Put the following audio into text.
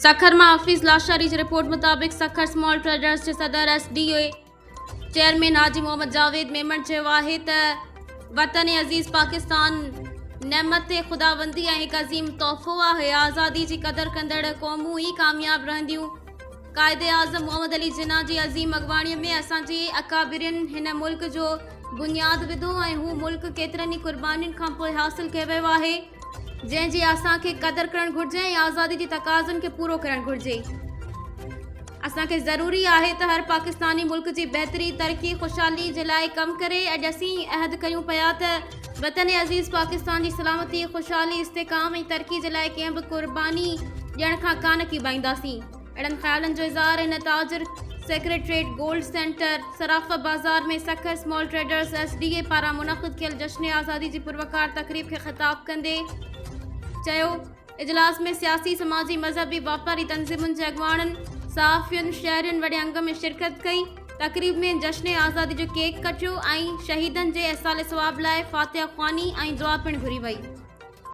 سکر مان حفيظ لاشاري جي رپورٽ مطابق سکر اسمال ٽريڊرز جي صدر S D A chairman Haji Muhammad Javed Memon چيو آهي ته وطن عزيز پاڪستان نعمت خداوندي ۽ هڪ عظيم تحفو آهي، آزادي جي قدر ڪندڙ قومون ئي ڪامياب رهنديون، قائد اعظم محمد علي جناح جي عظيم اڳواڻي ۾ اسان جي اڪابرين هن ملڪ جو بنياد وڌو ۽ هو ملڪ ڪيترن ئي قربانين کانپوء حاصل ڪيو ويو آهي. جنهن جي اسان کي قدر ڪرڻ گهرجي ۽ آزادي جي تقاضن کي پورو ڪرڻ گهرجي. اسان کي ضروري آهي ته هر پاڪستاني ملڪ جي بهتري، ترقي، خوشحالي جي لاء ڪم ڪري. اڄ اسين عهد ڪيون پيا ته وطن عزيز پاڪستان جي سلامتي، خوشحالي، استحڪام ۽ ترقي جي لاء ڪنهن به قرباني ڏيڻ کان ڪانه ڪيٻائينداسين. اهڙن خيالن جو اظهار هن تاجر سيڪريٽريٽ گولڊ سينٽر صرافه بازار ۾ Sukkur small traders S D A پاران منعقد ڪيل جشن آزادي جي پروقار تقريب کي خطاب ڪندي چيو. اجلاس ۾ سياسي، سماجي، مذهبي، واپاري تنظيمن جي اڳواڻن، صحافين، شهرين وڏي انگ ۾ شرڪت ڪئي. تقريب ۾ جشن آزادي جو ڪيڪ ڪٽيو ۽ شهيدن جي ايصال ثواب لاء فاتحه خواني ۽ دعا پڻ گهري وئي.